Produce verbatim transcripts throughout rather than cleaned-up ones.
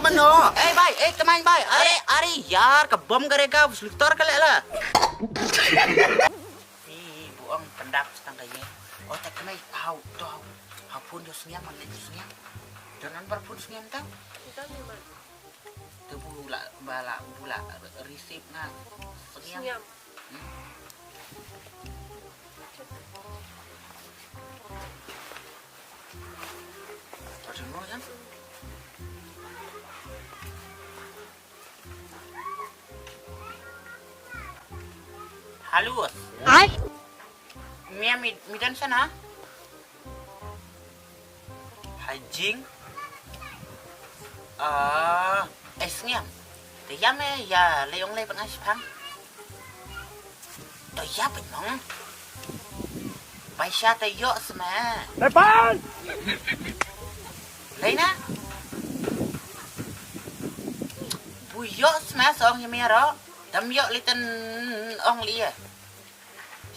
No, eh bai, eh tmai bai. Are, are yar ka bom ka rega, sliktor ka lela. Ih, buong pendap setang ka ye. Oh, tak kemai, hau, to hau. Hau pun jo Sniam, man jo Sniam. Jonan bar pun Sniam tau. Tu bu la, bala, bula, receive nga. Sniam. Hmm. Ada no ya? Halus. Ai. Mia mid, midan sana. Hajing. Ah, eh Sniam. Te ya me ya lei ong lei pang aspang. To ya pang nong. Paisa te yo sma. Lepan. Lei na. Bu yo sma song ya me ro. Dam yo liten ong li ya.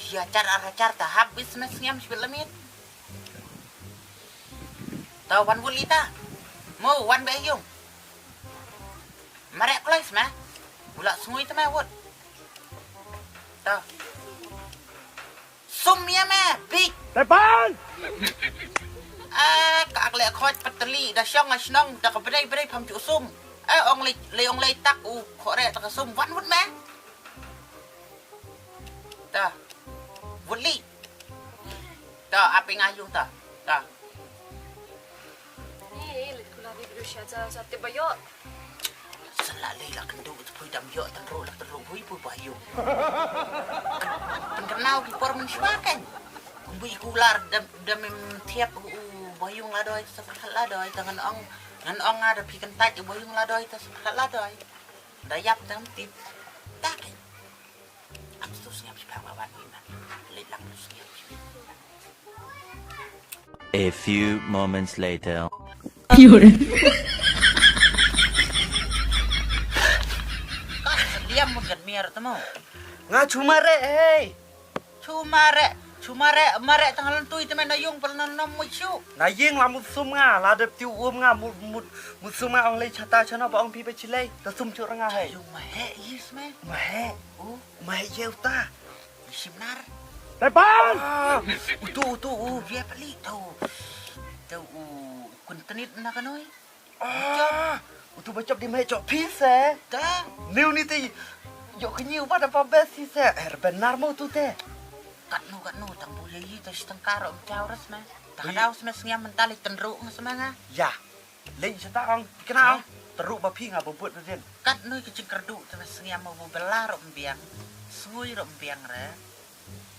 Sia char ara char ta habis mes ngiam sibit lamit. Ta wan wul ita. Mo wan be yung. Marek klois ma. Bula sngui ta ma wut. Ta. Sum ya ma big. Tepan. Ah, ka akle khoj patali da shong a shnong da ka bdai bdai pham chu sum. Eh, ong lei, lei ong lei tak u khore ta ka sum wan wut ma. Ta. Wut li. Ta, api nga yung ta. Ta. Ni, lit kula ni bidu sha sa sa te bayo. Sala lei la kendu tu pui dam yo tan ro la tan ro pui pui bayo. Pen kenau ki por men shwa kan. Kumbu ikular dam dam em tiap u bayo la doi sa la doi ta ngan ong ngan ong ada pi kentai u bayo la doi ta sa la doi. Da yap dam tip. Ta kan. A few moments later. Diam mun kan miar tamo. Nga chumare hei. Chumare, chumare, mare tang lan tui temen na yung pel na nom mu chu. Na ying la mut sum nga, la dep tiu um nga mut mut mut sum nga ong lei chata chana ba ong pi ba chilei. Ta sum chu ranga hei. Yung ma he yis me. Ma he. U. Mai yeu ta. Simnar. Tepan. Ah, utu utu u. Via peli tau. Tau u kuntenit na kanoi. Ah, utu bachop di mai chop pis eh. Ta. Niu ni ti. Yo kenyi ubat apa besi se. Er benar mo tu te. Kat nu kat nu tang bu ye yi ta sitang karo mchau ras me. Ta kadau sme sngiam mentali tenru ngas me nga. Ya. Lei sata ong, kena ong. Teru ba phi nga bubut din. Kat nui ke jingkerdu te mes ngiam bu belar ro mbiang. Sngui ro mbiang re.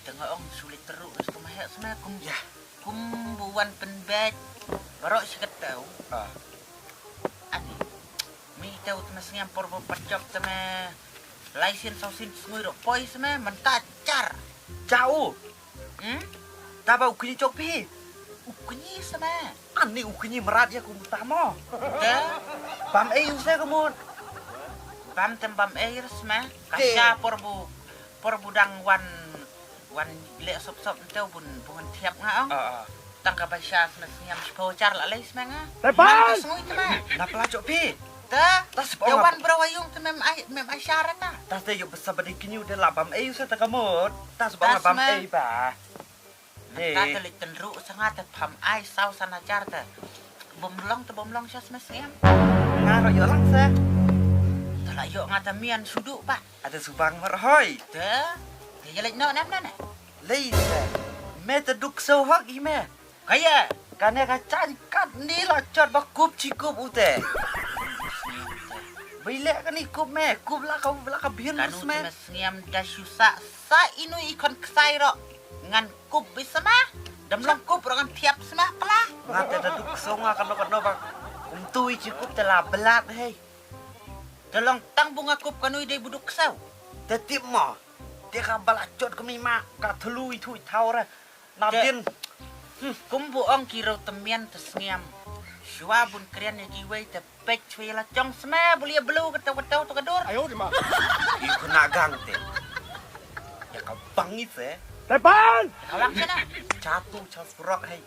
Tengah ong sulit teru ro satu mahek sma kum. Ya. Kum buan penbet. Barok sikat tau. Ah. Ani. Mi tau te mes ngiam por bu pacok te me. Lai sin sau sin sngui ro poi sma mentah car. Cau. Hmm? Taba u kni chok phi. U kni sma. Ani u kni merat ya kum tamo. Te? Bam ei u se kumut. Bam tem bam ei ras ma. Kasha por bu por bu dang wan wan le sop sop nteu bun bungan thiap nga ong. Ah, ah. Tang ka basha sma sniam spo char la lei sma nga. Tepan. Sngui te ma. Nap la chok phi. Te? Ta spo. Wan bro ayung te mem ai mem ai shara ta. Ta te yo besa badi kni u de la bam ei u se ta kumut. Ta spo bam ei ba. Ye. Kata lei tenru sanga te pham ai sau sana jar te. Bom long te bom long sha sma sngem. Nga ro yo lang se. Te la yo nga te mian sudu pa. Ada subang mar hoi. Te. Te ye lei no nam nane. Lei se. Me te duk sau hok i me. Kaya. Kane ka chan kat ni la chot ba kup chi kup u te. Bai le kani kup me kup la ka la ka bien sma. Kanu te sngem da shu sa sa inu i kon ksai ro. Ngan kup bi sma. Dam long kup ro ngan thiap sma pla. Nga te da duk song nga kano kano ba. Kum tu i chi kup te la belat hei. Te long tang bu nga kup kanu i dei buduk sau. Te tip mo. Te ka bala chot kami ma ka thlu i thu i thau re. Na din. Kum bu ong ki rau temian te sngem. Shwa bun krian ya ki wei te pech wei la chong sma bu lia belu ka tau ka tau tu ka dur. Ayo di ma. I kuna gang te. Ya ka bang i se. Tepan. Ka lang sana. Chatu chas kurok hei.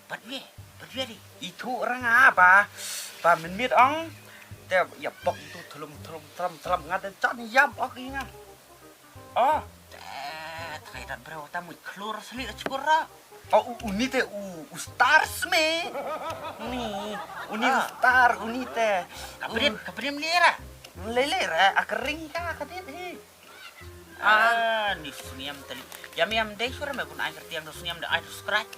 Bat ye, bat ye di. I thu ranga ba. Ba min mit ong. Te ïa bok tu thlum thlum thlum thlum nga te jan ïap ok i nga. Oh. Te te kai dat bro ta mut khlur sli ka chukur ra. Oh, u, uni te u, u star sme. Uni, uni u star, uni te. Kaprim, kaprim lera. Lele ra, akring ka kadit hi. Ah, ni sniam tali. Yam yam dei sura me bun ai kertiang do sniam de ai do scratch.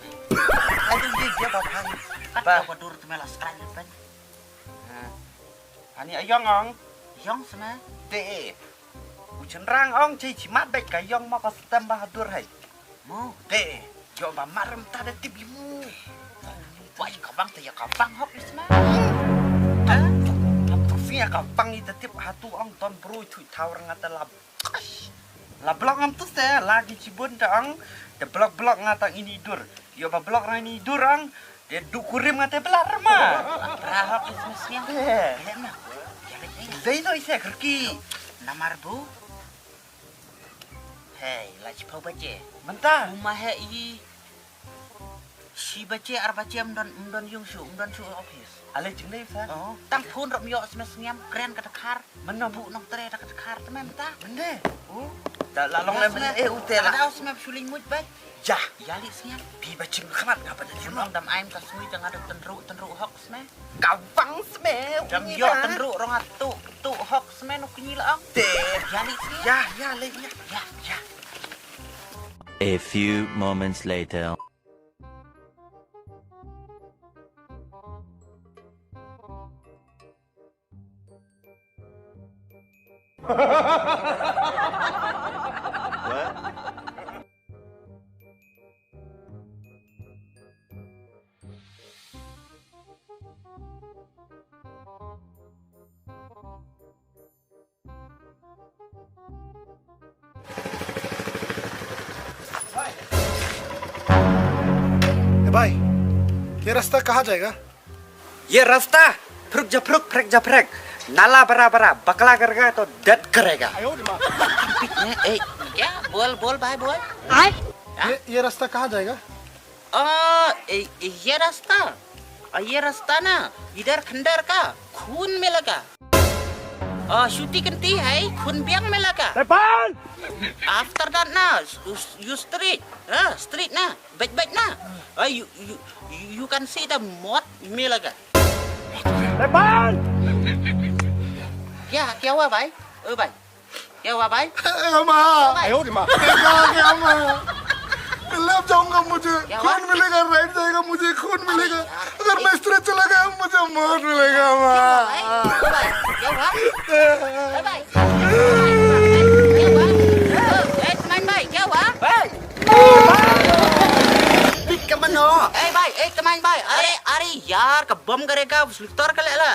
Ai do ye ye ba bhang. Kat ba dur te mela scratch pen. Ani ayong ong. Yong sma. Te. U chenrang ong chi chi mat bek ka yong ma ka stem ba hadur hai. Mo. Te. Yo ba maram ta da tip imu. Wai ka bang te ya ka bang hok isma. Ha? Am tu fi ya ka bang ita tip hatu ong ton bru tu tawar ngata lab. La blok ngam tu se lagi chibun ta ang de blok blok nga tang ini dur. Yo ba blok rang ini dur ang de du kurim nga te blar ma. Pra hok is mis ngiam. Eh. Ele ma. Ya le ni. Dei no ise kerki. Namar bu. Hei, la chipau baje. Menta. Uma he i. Shi baje ar baje mdon mdon yung shu mdon shu office. Ale jingle sa. Oh, tang phone rop yo smes ngiam kren ka takhar. Mano bu nong tre ta ka takhar temen ta. Mende. Oh. Da la long le mende eh ute la. Ada smes shuling muj bai. Ja. Ya li sngem. Pi ba chim khmat nga ba da chim. Nong dam aim ka sngui jang ada tenru tenru hok smes. Ka wang smes. Dam yo tenru rong atu tu hok smes nuk ni la ong. Te. Ya li sngem. Ya ya le ya. Ya ya. A few moments later. ए भाई, ये रास्ता कहाँ जाएगा? ये रास्ता फुरुक जा फुरुक, फ्रेक जा फ्रेक, नाला बड़ा बड़ा, बकला गरेगा तो दर्द करेगा। ए, ए, क्या? बोल, बोल भाई, बोल। आय? हाँ? ये, ये रास्ता कहाँ जाएगा? आ, ए, ए, ये रास्ता, आ, ये रास्ता ना, इधर खंडर का खून मिलेगा। आ, शुति कंती है, खून बियांग मिलेगा। After that ना, you straight, हाँ, straight ना, baik baik ना। आ, you, you, you can see the मौत मिलेगा। क्या, क्या हुआ भाई? ओ भाई। क्या हुआ भाई? ए, अम्मा। ओ भाई। ए, क्या, क्या, अम्मा? मैं लग जाऊंगा, मुझे क्या हुआ? खून मिलेगा, राइट जाएगा, मुझे खून मिलेगा। अरे यार, अगर मैं स्ट्रेट चला गया, मुझे मौत मिलेगा, अम्मा। क्या हुआ भाई? ओ भाई, क्या हुआ? ओ भाई, क्या हुआ? ए, तमन भाई, क्या हुआ? भाई। Pik ka mano? ए भाई, ए तमन भाई, अरे, अरे यार, का बम करेगा, स्लिक्टर का ले ला।